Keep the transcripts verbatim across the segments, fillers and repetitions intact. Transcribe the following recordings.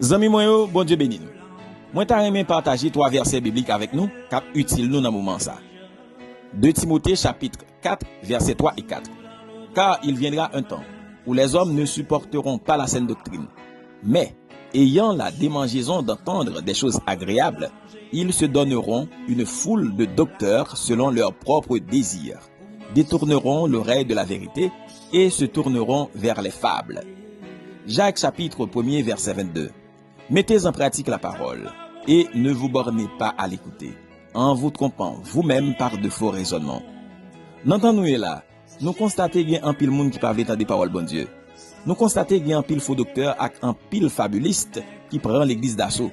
Zanmi mwen yo, Bondye beni nou. Mwen ta renmen pataje twa vèsè biblik avèk nou k ap itil nou nan moman sa. De Timote chapit kat, vèsè twa e kat. Car il viendra un temps où les hommes ne supporteront pas la saine doctrine, mais, ayant la démangeaison d'entendre des choses agréables, ils se donneront une foule de docteurs selon leurs propres désirs, détourneront l'oreille de la vérité et se tourneront vers les fables. Jacques chapitre premier, verset vingt-deux. Mettez en pratique la parole et ne vous bornez pas à l'écouter, en vous trompant vous-même par de faux raisonnements. Nan tan nou ye la, nou konstate gen anpil moun ki pa vle tande pawòl Bondye. Nou konstate gen anpil fo doktè ak anpil fabilis ki pran legliz daso.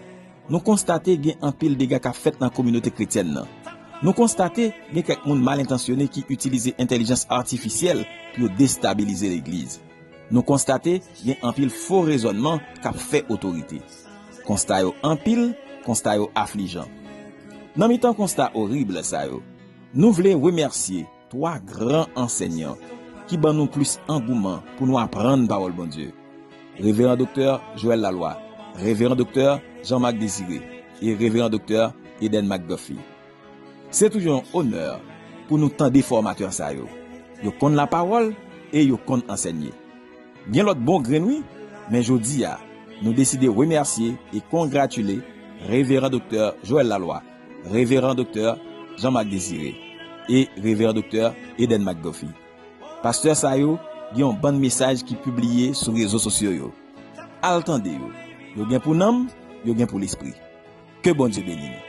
Nou konstate gen anpil dega k ap fèt nan kominote kretyèn nan. Nou konstate gen kèk moun mal entansyone ki itilize entèlijans atifisyèl pou yo destabilize legliz. Nou konstate gen anpil fo rezònman k ap fè otorite. Konsta yo anpil, konsta yo aflijan. Nan mitan konsta orib sa yo, nou vle remèsye twa gran ansèyan ki ban nou plis angouman pou nou aprann pawòl Bondye. Reveran Doktè Joël Laloy, Reveran Doktè Jean-Marc Désiré e Reveran Doktè Eden McGuffey. Se toujou yon onè pou nou tande fòmatè sa yo. Yo konn lapawòl e yo konn ansèye. Gen lòt bon grenn wi, men jodi a, nou deside remèsye e kongratile Reveran Doktè Joël Laloy, Reveran Doktè Jean-Marc Désiré e Reveran Doktè Eden McGuffey. Pastè sa yo gen yon bann mesaj ki pibliye sou rezo sosyo yo. Al tande yo. Yo gen pou nanm, yo gen pou lespri. Ke Bondye beni nou.